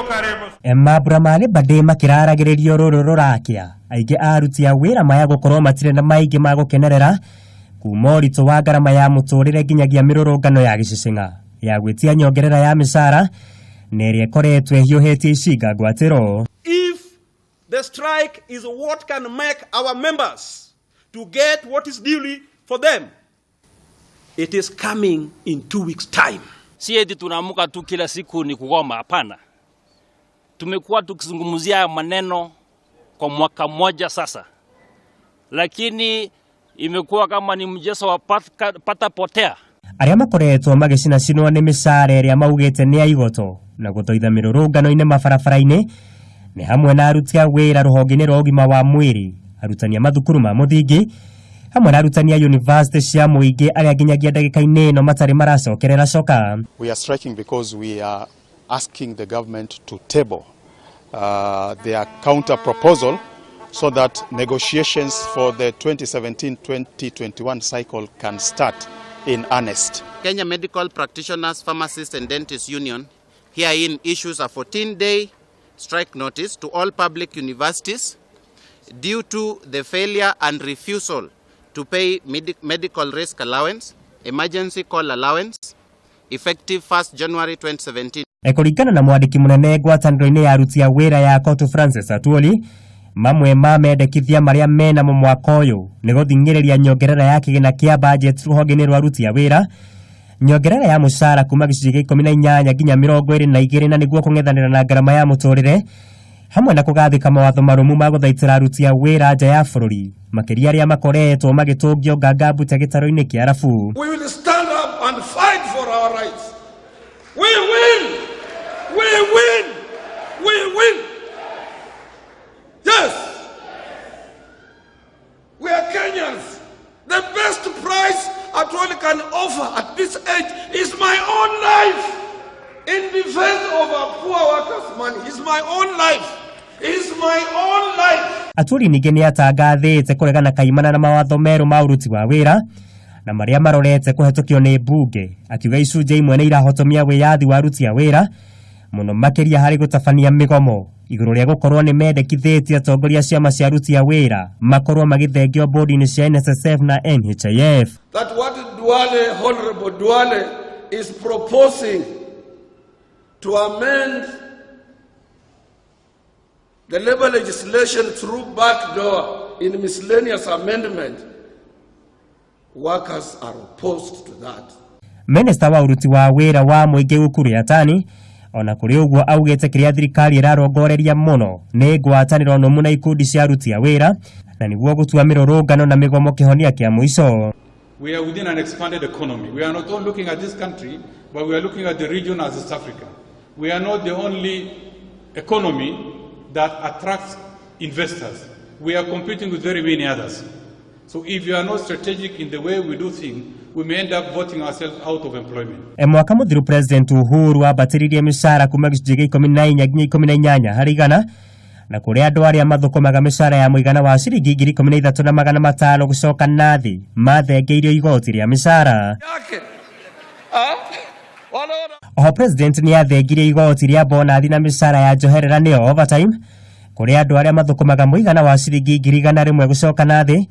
Karibu. Mambura ma Labour Day makĩraragĩrĩrio rũrũ rũrakĩa, aingĩ a aruti a wĩra maya gũkorwo matirĩ na maingĩ ma gũkenerera kuma ũritũ wa ngarama ya mũtũrĩre nginyagia mĩrũrũngano ya gĩcicing'a ya gwĩtia nyongerera ya mĩcara na ĩrĩa ĩkoretwo ĩhiũhĩtie icinga ngwatĩro. If the strike is what can make our members to get what is duly for them, it is coming in 2 weeks' time. Si eti tunaamuka tu kila siku ni kugoma, hapana. Tumekuwa tukizungumzia haya maneno kwa mwaka mmoja sasa, lakini imekuwa kama ni mchezo wa pata potea. Arĩa makoretwo magĩcinacinwo nĩ mĩcara ĩrĩa maugĩte nĩ ya igoto na gũthoitha mĩrũrũngano-inĩ mabarabara-inĩ nĩ hamwe na aruti a wĩra rũhonge-inĩ rwa ũgima wa mwĩrĩ, arutani a mathukuru ma mũthingi hamwe na arutani a yunivasĩtĩ cia mũingĩ arĩa nginyagia ndagĩka-inĩ ĩno matarĩ maracokerera coka. We are striking because we are asking the government to table their counter proposal so that negotiations for the 2017-2021 cycle can start in earnest. Kenya Medical Practitioners, Pharmacists and Dentists Union herein issues a 14-day strike notice to all public universities due to the failure and refusal to pay medical risk allowance, emergency call allowance, effective 1st January 2017. Kũringana na mwandĩki mũnene ngwatanĩro-inĩ ya aruti a wĩra ya COTU Francis Atwoli, mamwe ma mendekithia marĩa menamo mwaka ũyũ nĩ gũthing'ĩrĩria nyongerera ya kĩgĩna kĩa budget rũhonge-inĩ rwa aruti a wĩra, nyongerera ya mũcara kuma gĩcunjĩ gĩa 18 nginya 22 na nĩguo kũng'ethanĩra na ngarama ya mũtũrĩre, hamwe na kũgathĩka mawatho marũmu ma gũthaitĩra aruti a wĩra nja ya bũrũri, makĩria arĩa makoretwo magĩtũngio nganga mbute gĩtarũ-inĩ kĩa Arabu. We will stand up and fight for our rights. We will! We will! We will! Yes! We are Kenyans. The best price Atwoli can offer at this age is my own life. In defense of our poor workers' money. Is my own life. Is my own life. Atwoli ningĩ nĩ atangathĩte kũregana kaimana na mawatho merũ ma ũruti wa wĩra na marĩa marorete kũhetũkio nĩ mbunge, akiuga icunjĩ imwe nĩ irahotomia wĩyathi wa aruti a wĩra mũno makĩria harĩ gũtabania mĩgomo igũrũ rĩa gũkorwo nĩ mendekithĩtie atongoria ciama cia aruti a wĩra makorwo magĩthengio bodi-inĩ cia NSSF na NHIF. That what Duale, Honorable Duale, is proposing to amend the labor legislation through backdoor in miscellaneous amendment, workers are opposed to that. Minista wa ũruti wa wĩra wa mũingĩ Ukur Yatani ona kũrĩ ũguo augĩte kĩrĩa thirikari ĩrarongoreria mũno nĩ ngwatanĩro nũmu na ikundi cia aruti a wĩra na nĩguo gũtua mĩrũrũngano na mĩgomo kĩhonia kĩa mũico. We are within an expanded economy. We are not only looking at this country, but we are looking at the region as East Africa. We are not the only economy that attracts investors. We are competing with very many others. So if you are not strategic in the way we do things, we may end up voting ourselves out of employment. Mwaka mũthiru President Uhuru ambatĩririe mĩcara kuma gĩcunjĩ gĩa 14 nginya 18 harĩ igana, na kũrĩ andũ arĩa mathũkũmaga mĩcara ya mũigana wa ciringi 13,500 gũcoka na thĩ mathengeirio igoti rĩa mĩcara. Yake. Ah? Wale Oho President nĩ athengirie igoti rĩa bonathi na mĩcara ya njoherera nĩyo overtime kũrĩ andũ arĩa mathũkũmaga mũigana wa ciringi 100,000 gũcoka na thĩ,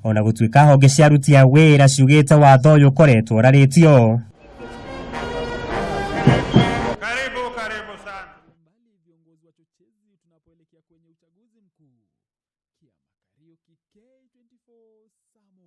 ona gũtuĩka honge cia aruti a wĩra ciugĩte watho ũyũ ũkoretwo ũrarĩtio. Karibu, karibu sana. Viongozi wachochezi tunapoelekea kwenye uchaguzi mkuu. Kiama Kariuki, K24, saa 1.